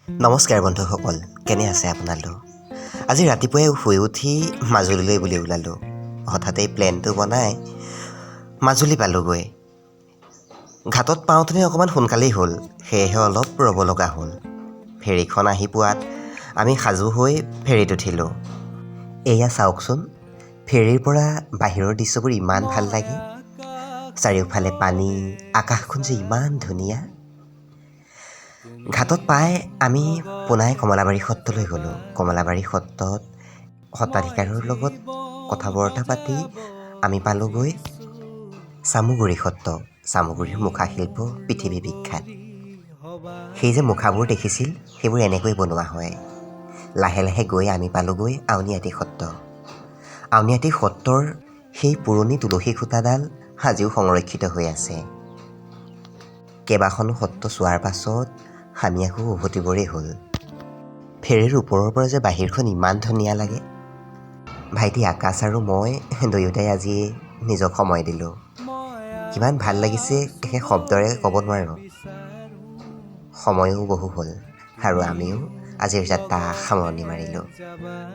নমস্কাৰ বন্ধুসকল, কেনে আছে আপোনালোক? আজি ৰাতিপুৱাই শুই উঠি মাজুলীলৈ বুলি ওলালোঁ। হঠাতেই প্লেনটো বনাই মাজুলী পালোঁগৈ। ঘাটত পাওঁতেনে অকণমান সোনকালেই হ'ল, সেয়েহে অলপ ৰ'ব লগা হ'ল। ফেৰীখন আহি পোৱাত আমি সাজু হৈ ফেৰীত উঠিলোঁ। এয়া চাওকচোন, ফেৰীৰ পৰা বাহিৰৰ দৃশ্যবোৰ ইমান ভাল লাগে। চাৰিওফালে পানী, আকাশখন যে ইমান ধুনীয়া। ঘাটত পাই আমি পোনাই কমলাবাৰী সত্ৰলৈ গ'লোঁ। কমলাবাৰী সত্ৰত সত্ৰাধিকাৰৰ লগত কথা বতৰা পাতি আমি পালোঁগৈ চামগুৰি সত্ৰ। চামগুৰিৰ মুখাশিল্প পৃথিৱী বিখ্যাত। সেই যে মুখাবোৰ দেখিছিল, সেইবোৰ এনেকৈ বনোৱা হয়। লাহে লাহে গৈ আমি পালোঁগৈ আউনীআটী সত্ৰ। আউনীআটী সত্ৰৰ সেই পুৰণি তুলসী খুঁটাডাল আজিও সংৰক্ষিত হৈ আছে। কেইবাখনো সত্ৰ চোৱাৰ পাছত আমি আকৌ উভতিবৰেই হ'ল। ফেৰীৰ ওপৰৰ পৰা যে বাহিৰখন ইমান ধুনীয়া লাগে। ভাইটি আকাশ আৰু মই দুয়োটাই আজি নিজক সময় দিলোঁ। কিমান ভাল লাগিছে সেই শব্দৰে ক'ব নোৱাৰোঁ। সময়ো বহু হ'ল আৰু আমিও আজিৰ যাত্ৰা সামৰণি মাৰিলোঁ।